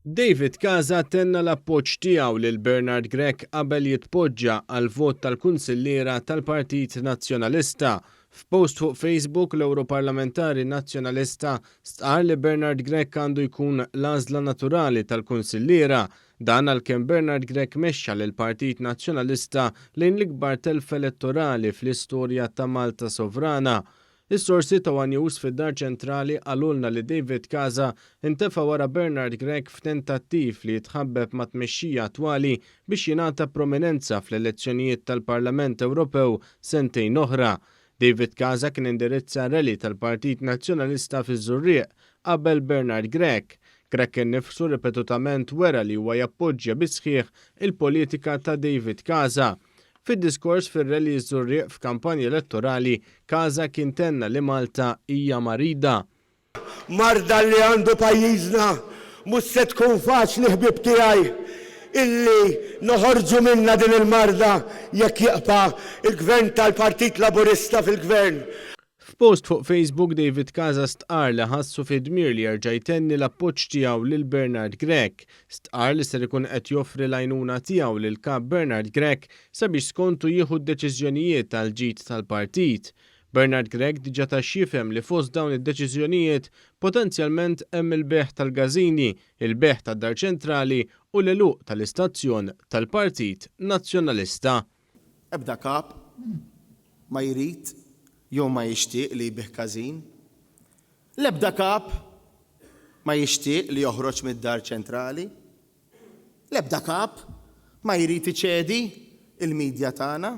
David Casa tenna l-appoġġ tiegħu lil Bernard Grech qabel jitpoġġa għall-vot tal-kunsilliera tal-Partit Nazzjonalista. F'post fuq Facebook, l-Ewroparlamentari Nazzjonalista stqarr li Bernard Grech għandu jkun l-għażla naturali tal-kunsilliera. Dan għalkemm Bernard Grech mexxa lill-Partit Nazzjonalista lejn l-ikbar telfa elettorali fl-istorja ta' Malta sovrana. Is-sorsi ta' one News fid-Dar Ċentrali qalulna li David Casa ntefa' wara Bernard Grech f'tentattiv li jitħabbeb mat-tmexxija attwali biex jingħata prominenza fl-elezzjonijiet tal-Parlament Ewropew sentejn oħra. David Casa kien indirizza rally tal-Partit Nazzjonalista fiż-Żurrieq qabel Bernard Grech. Grech innifsu ripetutament wera li huwa jappoġġja bis-sħiħ il-politika ta' David Casa. Fid-diskors fir-rally ż-Żurrieq f'kampanja elettorali, Casa kien tenna li Malta hija marida. Marda li għandu pajjiżna mhux se tkun faċli ħbieb tiegħi illi noħorġu minnha din il-marda jekk jibqa' il-Gvern tal-Partit Laburista fil-Gvern. F'post fuq Facebook David Casa stqarr li ħassu fid-dmir li jerġa' jtenni l-appoġġ tiegħu lil Bernard Grech. Stqarr li ser ikun qed joffri l-għajnuna tiegħu lill-Kap Bernard Grech sabiex skontu jieħu d-deċiżjonijiet għall-ġid tal-partit. Bernard Grech diġà ta x'jifhem li fost dawn id-deċiżjonijiet potenzjalment hemm il-bejgħ tal-gażini, il-bejgħ tad-Dar Ċentrali u l-għeluq tal-istazzjon tal-Partit Nazzjonalista. Ebda kap ma jrid jew ma jixtieq li jbigħ każin. L-ebda kap ma jixtieq li joħroġ mid-Dar Ċentrali. L-ebda kap ma jrid iċedi l-media tagħna.